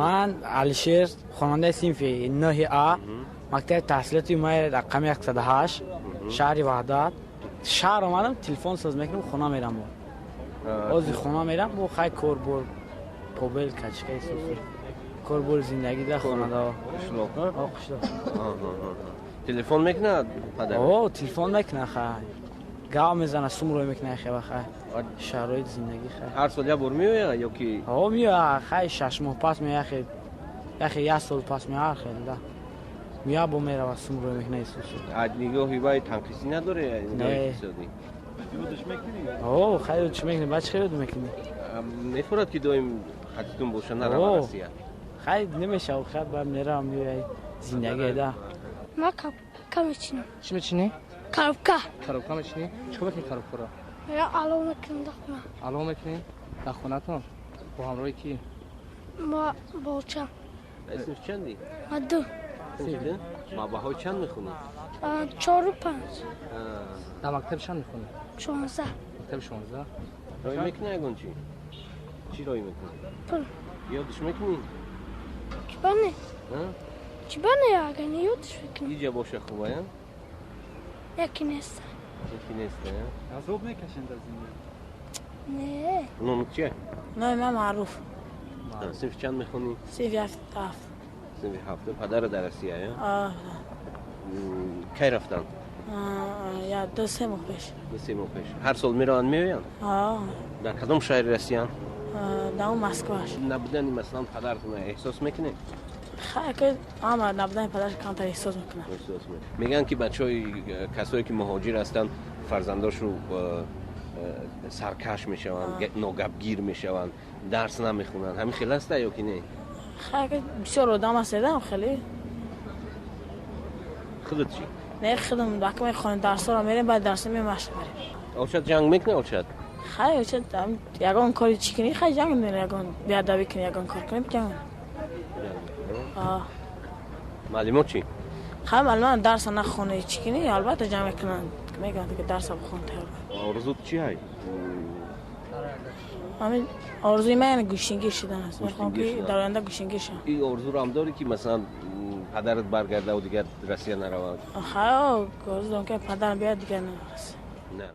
Ман Алишер, хонандаи синфи 9 А, мактаби таҳсилоти умумии рақами 108, шаҳри Ваҳдат. Шаҳр омадам, телефон соз мекунам, хона мерам. Ози хона мерам, бо хай кор бор побел качкаи сусу. Кор бор зиндагӣ дар хонада. Қишлоқ? Қишлоқ. Телефон мекунад падар? О, телефон мекунад, хай. Гав мезана, сум рӯй мекунад, хева хай. Шароити зиндагӣ хай. Ҳар сол як бор меояд ё ки? О, меояд, хай 6 моҳ пас меояд, хе. Яхе як сол пас меояд, хел да. Меояд, бо мерава, сум рӯй мекунад исусу. Аз нигоҳи вай танқисӣ надоре, нигоҳи Не. иқтисодӣ? О, хай чӣ мекунӣ? Баъд чӣ хел мекунӣ? Мефурад ки доим хатитун боша, нарава О. Россия. Хай намешава, хай баъд меравам, меояй зиндагӣ да. Ман коробка мечинам. Чӣ мечинӣ? Коробка. Коробка мечинӣ? Чӣ кор мекунӣ коробкаро? Мера алов мекунам дар хона. Алов мекунӣ? Дар хонатон? Бо ҳамроҳи кӣ? Ма болчам. Синф чанди? Ма ду. Синф ду? Ма баҳои чанд мехонӣ? Чору панҷ. Дар мактаби чанд мехонӣ? 16. Мактаби 16? Рой мекунӣ ягон чӣ? Чӣ рой мекунӣ? Пул. Ёдиш мекунӣ? Чӣ бане? Чӣ бане, агар не ёдиш мекунӣ? Иҷа боша хуба, я? Яке неста. Яке неста, я? Азоб мекашанд дар зиндагӣ? Не. Номи чия? Номи ман Маъруф. Синфи чанд мехонӣ? Синфи ҳафт. Синфи ҳафтум. Падара дар Россия, я? Кай рафтанд? Я 2-3 моҳ пеш. 2-3 моҳ пеш. Ҳар сол мераванд, меоянд? Дар кадом шаҳри Россиянд? Дар он Москваш. Набудани, масалан, падаратона эҳсос мекунед? Хай, ки ҳама набудани падараш камтар эҳсос мекунад. Эҳсос мекунед. Мегӯянд, ки бачаҳои касое ки муҳоҷир ҳастанд, фарзандошу саркаш мешаванд, ногапгир мешаванд, дарс намехонанд. Ҳамин хел аста ё ки не? Хай, ки бисёр одам ҳастедам хеле. Худат чӣ? Не, худам ака мехонем, дарсҳоро мерем, баъд дарсо меем, машқ мерем. Очат ҷанг мекунад, очат? Хай, очат ягон кори чӣ кунӣ, хай ҷанг мекунад, ягон беадабӣ кунӣ, ягон кор кунӣ, ҷанг. Маълумот чӣ? Хай, маълумот дарса нахонӣ, чӣ кунӣ, албатта ҷанг мекунанд, мегӯянд ки дарса бихон, тайёр. Орзут чӣ ҳай? Ҳамин орзуи ман яъне гӯштингир шудан аст. Мехоҳам ки дар оянда гӯштингир шавам. Ин орзуро ҳам дорӣ, ки масалан падарат баргардаву дигар Россия наравад? Хай, орзу дорам, ки падарам биёяд, дигар наравад. Не.